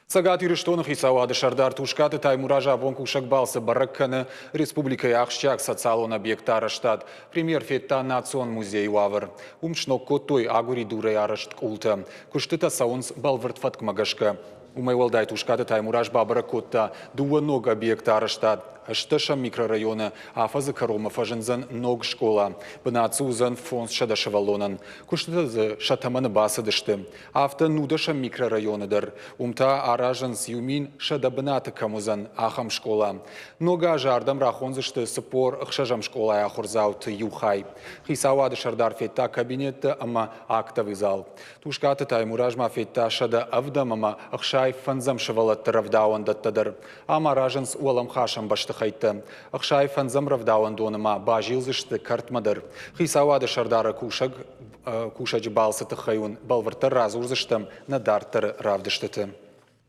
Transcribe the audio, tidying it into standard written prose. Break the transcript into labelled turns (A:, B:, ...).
A: Цӕгат Ирыстоны хицауады сӕрдар Тускъаты Таймураз абон кусӕг балцы бӕрӕг кӕны республикӕйы ахсджиаг социалон объектты арӕзтад. Премьер федта Национ музейы уавӕр. Уым сног кодтой агуыридурӕй арӕзт къултӕ. Куыстытӕ цӕуынц бӕлвырд фӕткмӕ гӕсгӕ. Уымӕй уӕлдай Тускъаты Таймураз бабӕрӕг кодта дыууӕ ног объекты арӕзтад. Ӕстдӕсӕм микрорайоны афӕдзы кӕронмӕ фӕзындзӕн ног скъола. Бынат дзы уыдзӕн 500 сывӕллонӕн. Куыстытӕ дзы сӕ тӕмӕны бацыдысты. Афтӕ нудӕсӕм микрорайоны дӕр. Уым та аразынц 1100 бынаты кӕм уыдзӕн, ахӕм скъола. Ног азы ардӕм рахондзысты 46-ӕм скъолайы ахуырдзауты иу хай. Хицауады сӕрдар федта кабинеттӕ ӕмӕ актовый зал. Тускъаты Таймураз ма федта 107 ӕмӕ 65 сывӕллӕтты рӕвдауӕндӕттӕ дӕр. Ам аразынц уӕлӕмхасӕн бӕстыхӕйттӕ. 65 рӕвдауӕндоны ма базилдзысты кӕртмӕ дӕр. Хицауады сӕрдары кусӕг кусӕджы балцы тыххӕй уын бӕлвырддӕр радзурдзыстӕм нӕ дарддӕры равдыстыты.